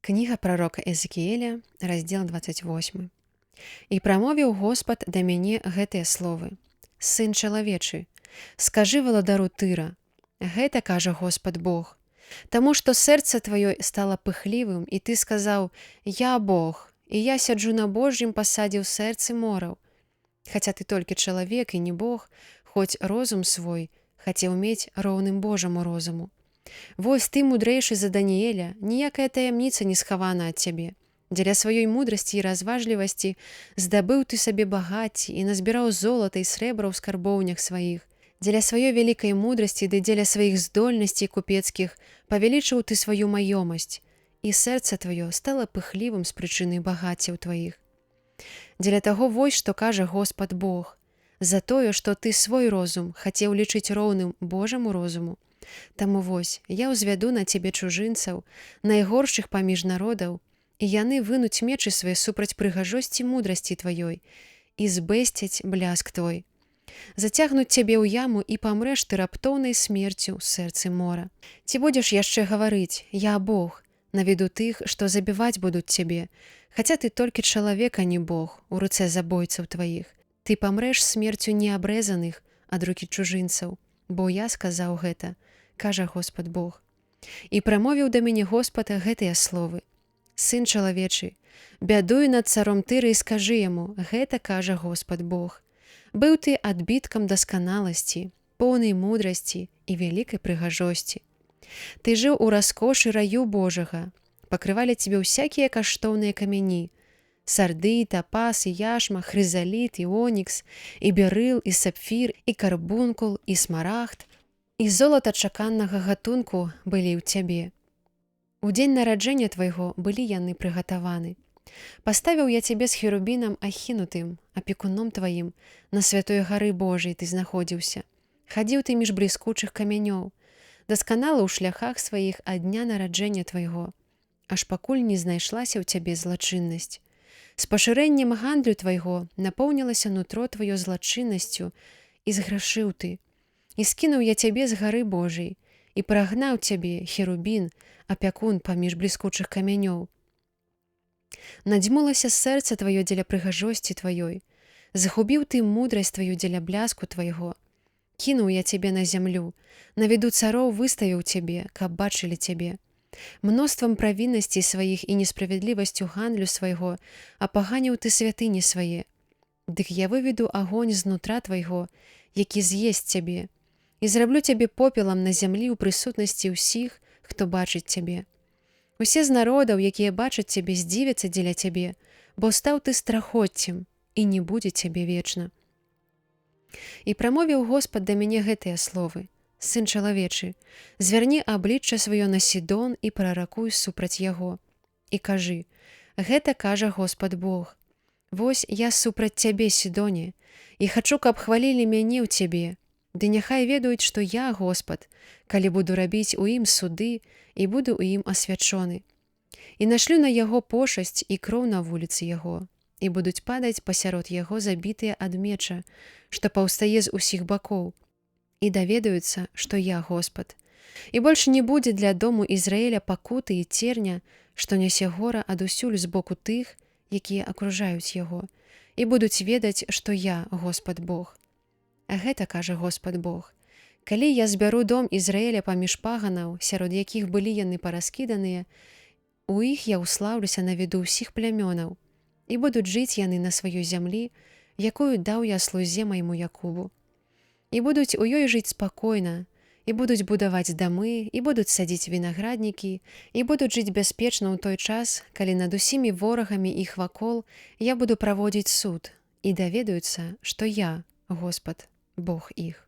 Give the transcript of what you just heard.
Кніга прарока Эзекіеля, раздзел 28. І прамовіў Господ да мяне гэтыя словы: Сын чалавечы, скажы валадару Тыра: Гэта кажа Господ Бог. Таму што сэрца тваё стала пыхлівым, і ты сказаў: Я Бог, і я сяджу на Божым пасадзе ў сэрцы мораў. Хаця ты толькі чалавек і не Бог, хоць розум свой хацеў мець роўным Божаму розуму. Вось ты мудрэйшы за Даніэля, ніякая таямніца не схавана ад цябе. Дзеля сваёй мудрасці і разважлівасці здабыў ты сабе багацці і назбіраў золата і срэбра ў скарбоўнях сваіх. Дзеля сваёй вялікай мудрасці ды дзеля сваіх здольнасцей купецкіх павялічыў ты сваю маёмасць, і сэрца тваё стала пыхлівым з прычыны багаццяў тваіх. Дзеля таго вось што кажа Господ Бог: За тое, што ты свой розум хацеў лічыць роўным Божаму розуму, таму вось я ўзвяду на цябе чужынцаў, найгоршых паміж народаў, і яны вынуць мечы свае супраць прыгажосці мудрасці тваёй і збэсцяць бляск твой. Зацягнуць цябе ў яму, і памрэш ты раптоўнай смерцю ў сэрцы мора. Ці будзеш яшчэ гаварыць: Я Бог, на віду тых, што забіваць будуць цябе, хаця ты толькі чалавек, а не Бог, у руцэ забойцаў тваіх. Ты памрэш смерцю неабрэзаных ад рукі чужынцаў, бо я сказаў гэта, кажа Господ Бог. І прамовіў да мяне Господ гэтыя словы: Сын чалавечы, бядуй над царом Тыры і скажы яму: гэта кажа Господ Бог. Быў ты адбіткам дасканаласці, поўнай мудрасці і вялікай прыгажосці. Ты жыў у раскошы раю Божага, пакрывалі цябе ўсякія каштоўныя камяні: сарды, тапаз і яшма, хрызаліт і онікс, і берыл, і сапфір, і карбункул, і смарагд, і золата чаканнага гатунку былі ў цябе. У дзень нараджэння твайго былі яны прыгатаваны. Паставіў я цябе з херубінам ахінутым, апекуном тваім, на святой гары Божай ты знаходзіўся. Хадзіў ты між бліскучых камянёў, дасканала ў шляхах сваіх ад дня нараджэння твайго, аж пакуль не знайшлася ў цябе злачыннасць. З пашырэннем гандлю твайго напоўнілася нутро тваё злачыннасцю, і зграшыў ты. І скінуў я цябе з гары Божай, і прагнаў цябе, херубін, апякун паміж бліскучых камянёў. Надзьмулася сэрца тваё дзеля прыгажосці тваёй, загубіў ты мудрасць тваю дзеля бляску твайго. Кінуў я цябе на зямлю, на віду цароў выставіў цябе, каб бачылі цябе. Мноствам правіннасцей сваіх і несправядлівасцю гандлю свайго апаганіў ты святыні свае. Дык я выведу агонь знутра твайго, які з'есць цябе, і зраблю цябе попелам на зямлі ў прысутнасці ўсіх, хто бачыць цябе. Усе з народаў, якія бачаць цябе, здзівяцца дзеля цябе, бо стаў ты страхоццем, і не будзе цябе вечна. І прамовіў Господ да мяне гэтыя словы: Сын чалавечы, звярні аблічча сваё на Сідон і праракуй супраць яго. І кажы: гэта кажа Господ Бог: Вось я супраць цябе, Сідоне, і хачу, каб хвалілі мяне ў цябе. Ды няхай ведаюць, што я Господ, калі буду рабіць у ім суды і буду ў ім асвячоны. І нашлю на яго пошасць і кроў на вуліцы яго, і будуць падаць пасярод яго забітыя ад меча, што паўстае з усіх бакоў, і даведаюцца, што я Господ. І больш не будзе для дому Ізраэля пакуты і церня, што нясе гора адусюль з боку тых, якія акружаюць яго, і будуць ведаць, што я Господ Бог. А гэта кажа Господ Бог: Калі я збяру дом Ізраэля паміж паганаў, сярод якіх былі яны параскіданыя, у іх я ўслаўлюся на віду ўсіх плямёнаў, і будуць жыць яны на сваёй зямлі, якую даў я слузе майму Якубу. І будуць у ёй жыць спакойна, і будуць будаваць дамы, і будуць садзіць вінаграднікі, і будуць жыць бяспечна ў той час, калі над усімі ворагамі іх вакол я буду праводзіць суд, і даведаюцца, што я, Господ, Бог іх.